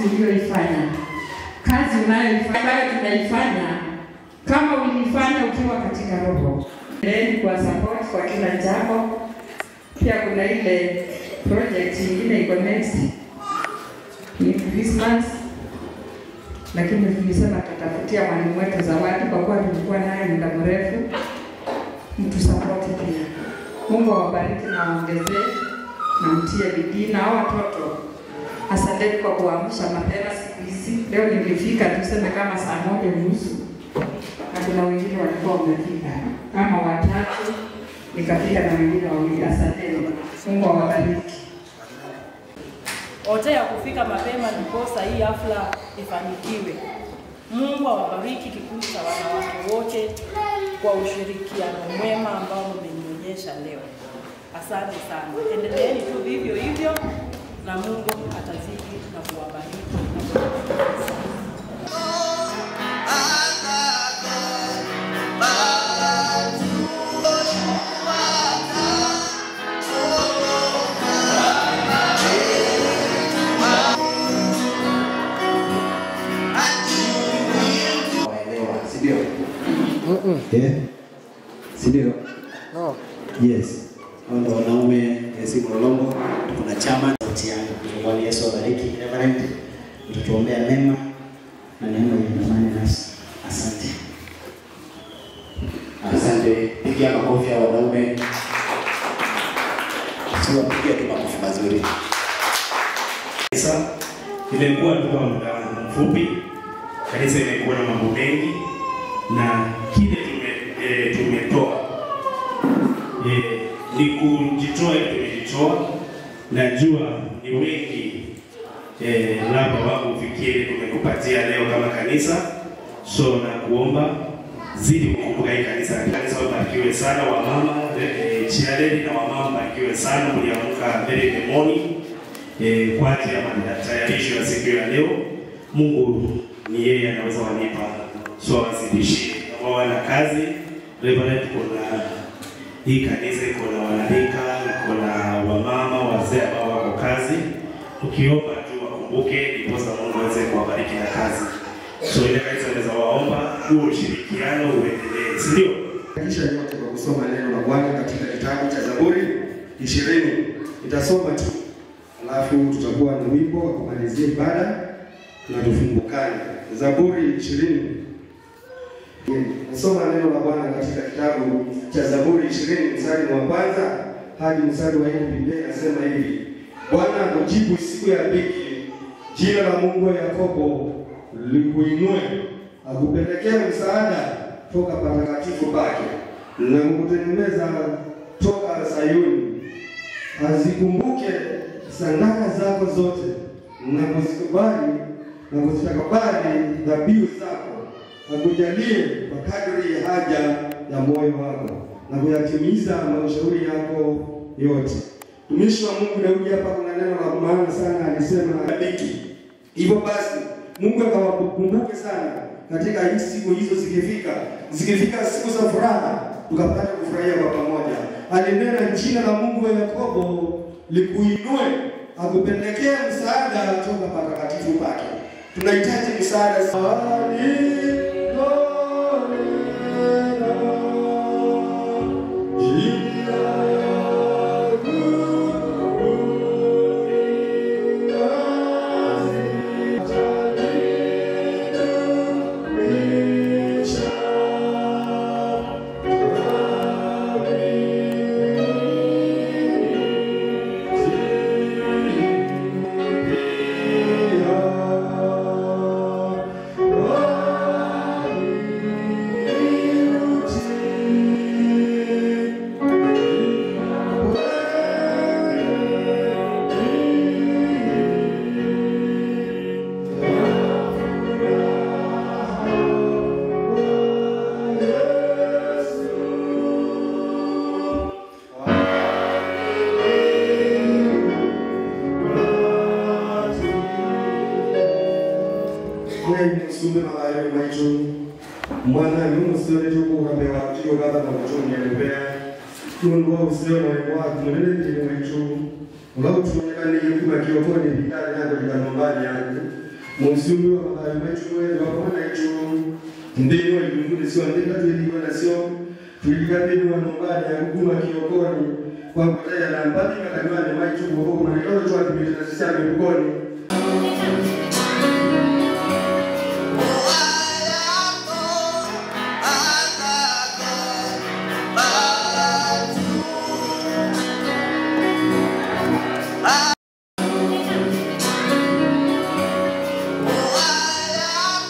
uliyoifanya, kazi unayoifanya ambayo tunaifanya, kama ulifanya ukiwa katika roho. Endeleeni kwa support kwa kila jambo. Pia kuna ile project nyingine iko next ni Christmas, lakini tulisema tutafutia mwalimu wetu zawadi kwa kuwa tulikuwa naye muda mrefu. Mtu support pia. Mungu awabariki na aongezee na mtie bidii na hao watoto. Asanteni kwa kuamsha mapema siku hizi. Leo nilifika tuseme kama 1:30, na kuna wengine walikuwa wamefika kama watatu, nikafika na wengine wawili. Asanteni. Mungu awabariki. Ote ya kufika mapema ndiposa hii hafla ifanikiwe. Mungu awabariki kikundi cha wanawake wote kwa ushirikiano mwema ambao mmenionyesha leo. Asante sana. Endeleeni tu vivyo hivyo na Mungu atazidi na kuwabariki na kuwabariki. Yeah. Sindio? No. Yes. Wao wanaume Yesu Mlolongo, tuko na chama sauti yangu. Bwana Yesu abariki Reverend. Mtatuombea mema na neema iandamane nasi. Asante. Asante. Pigia makofi ya wanaume. Sio pigia tu makofi mazuri. Kanisa imekuwa tu kwa muda mfupi. Kanisa imekuwa na mambo mengi na kile tumetoa ni kujitoa, tumejitoa. Najua ni wengi labda wako ufikiri tumekupatia leo kama kanisa, so na kuomba zidi kukumbuka hii kanisa. Kanisa wabarikiwe sana wamama, chialeli na wamama barikiwe sana, mliamka very in the morning kwa ajili ya matayarisho ya siku ya leo. Mungu ni yeye anaweza wanipa, so wazidishie kama wana kazi. Reverend, kuna hii kanisa iko na wanarika, iko na wamama, wazee ambao wako kazi. Ukiomba tu wakumbuke, ndiposa Mungu aweze kuwabariki na kazi. So ile kanisa inaweza waomba huo ushirikiano uendelee, si ndio? Kisha nyote kwa kusoma neno la Bwana katika kitabu cha Zaburi 20. Nitasoma tu, alafu tutakuwa na wimbo wa kumalizia ibada na tufungukane. Zaburi 20. Nasoma neno la Bwana katika kitabu cha Zaburi 20 mstari wa kwanza hadi mstari wa 4. Biblia inasema hivi: Bwana akujibu siku ya dhiki, jina la Mungu wa Yakobo likuinue, akupelekea msaada toka patakatifu pake na kukutengeneza toka Sayuni. Azikumbuke sadaka zako zote na kuzikubali na kuzitakabali dhabihu zako, akujalie kwa kadri ya haja ya moyo wako na kuyatimiza mashauri yako yote. Mtumishi wa Mungu Daudi hapa kuna neno la maana sana alisema dhiki. Hivyo basi Mungu akawakumbuke sana katika hizi siku hizo zikifika siku za furaha tukapata kufurahia kwa pamoja. Alinena jina la Mungu wa Yakobo likuinue, akupelekea msaada toka patakatifu pake. Tunahitaji msaada sana. Musumbi wa mabali wetu wewe wa na icho ndino ilunguni sio ndinda tuliwa na sio tulikabili wa nyumbani ya kuguma kiokoni kwa kutaya na mbali makanywa ni maitu kwa kuna ndio tu akibili na sisi mifukoni.